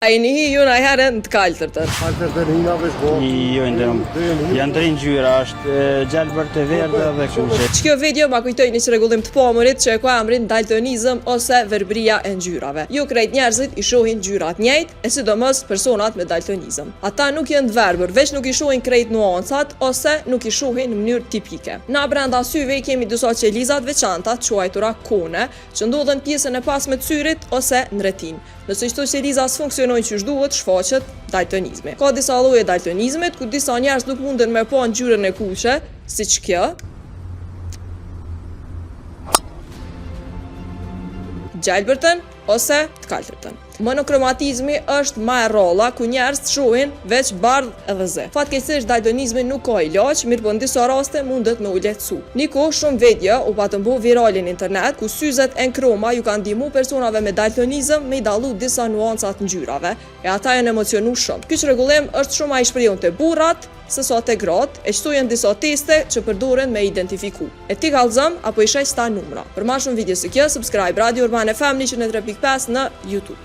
A jeni hi ju najherë në të kaltërtën? Kaltërtën hina veç bo. Jo, i nderum. Janë tri ngjyra, është e, gjelbërt e verdhë dhe kuqe. Që kjo video ma kujtoi një çrregullim të pamurit që e ka emrin daltonizëm ose verbëria e ngjyrave. Jo krejt njerëzit i shohin ngjyrat njëjtë, e sidomos personat me daltonizëm. Ata nuk janë të verbër, veç nuk i shohin krejt nuancat ose nuk i shohin në mënyrë tipike. Na brenda syve i kemi disa qeliza të veçanta, të quajtura kone, që ndodhen pjesën e pasme të syrit ose në retinë. Nëse qëto qeliza s'funksionojnë qysh duhet, shfaqet daltonizmi. Ka disa lloje daltonizmit, ku disa njerëz nuk munden me pa ngjyrën e kuqe, siç kjo, gjelbërtën ose të kaltërtën. Monokromatizmi është ma e rralla ku njerëzit shohin veç bardh edhe zi. Fatkeqësisht daltonizmi nuk ka ilaç, mirëpo në disa raste mundet me u lehtësu. Një kohë shumë video u patën bo virale në internet, ku syzet Enchroma ju kanë ndihmu personave me daltonizëm me i dallu disa nuanca të ngjyrave, e ata janë emocionu shumë. Ky çrregullim është shumë ma i shprehun te burrat se sa te gratë, e qëto janë disa teste që përdoren me identifiku. E ti kallzom apo i sheh qëta numra. Për ma shumë video si kjo, subscribe Radio Urban FM 103.5 në YouTube.